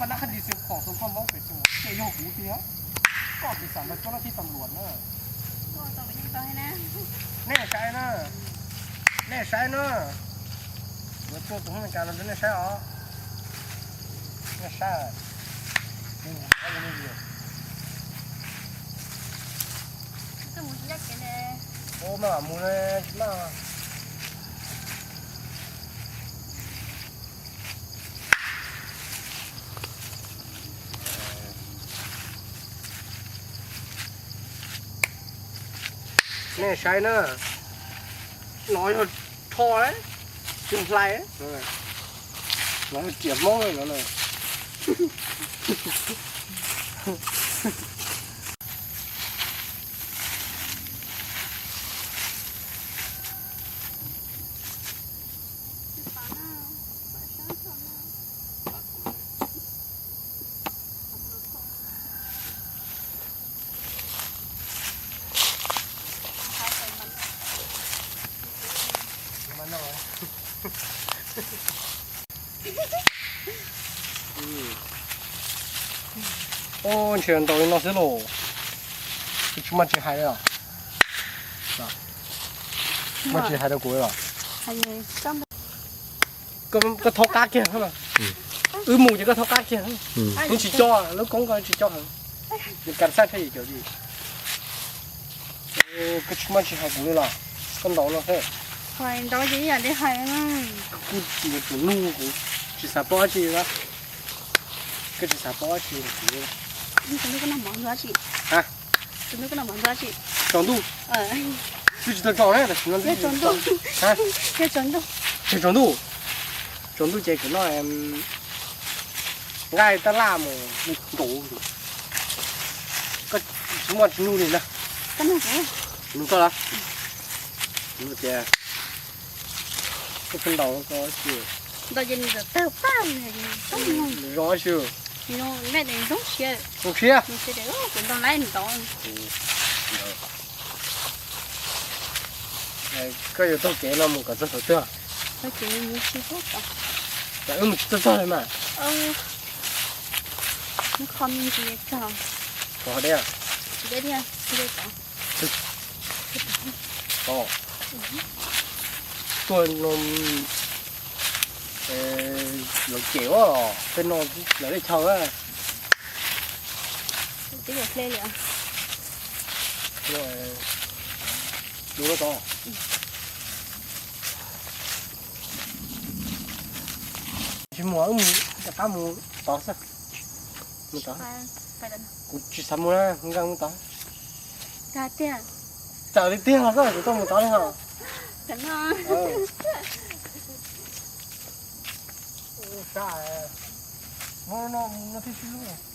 Nab qhab dis xwb pom tus koj maub pem xwb, ces yog kuv tiag. Koj tus xam ntawd koj nab thib tau luam na. Nej saib na, nej saib na. Yuav tuaj tus Hmoob Meskas no rau nej saib os. Nej saib. Maj mam mus, tsis maj. Nej saib na, no yog tsho, tsis hlais, no yog riam Hmoob no. Ub, ntshe ntaus li no xwb los. Tsis muaj tsis hais li os. Muaj tsis hais rau kuv li os. Koj thaub qab kiag, wb mus ces koj thaub qab kiag. Kuv tsis coj, lub koob ko tsis coj heev. Nws kas xaj thiaj yim caum li. Koj tsis muaj tsis hais kuv li los, koj ntaus no xwb. Kuv tsis yuav tsum nug, kuv tsis xav paub dab tsi li. Koj tsis xav paub dab tsi li. Tsaus ntuj, twb tsis tau tsaus na, tam sim no twb tsaus ntuj. Tsaus ntuj, tsaus ntuj ces kuv noj nqaij tab laj mus nkaus. Koj tsis muaj tsis nug li na. Nug koj los. Nug tias koj ntaus ko tsis zoo si. Zoo siab. Koj yuav taug kev no mus kom txog thaum twg? Wb mus tsis txog txog li mas. Koj deb. Tuaj no lawv cem os, tej no lawv li chaw. Tsis mus, wb mus rov qab mus tod xwb. Mus tod. Kuv tsis xav mus na, nkees mus tod. Txawm li tiag los xwb, kuv tuaj mus tod li os. Sab, muab no no thiaj sib hlub.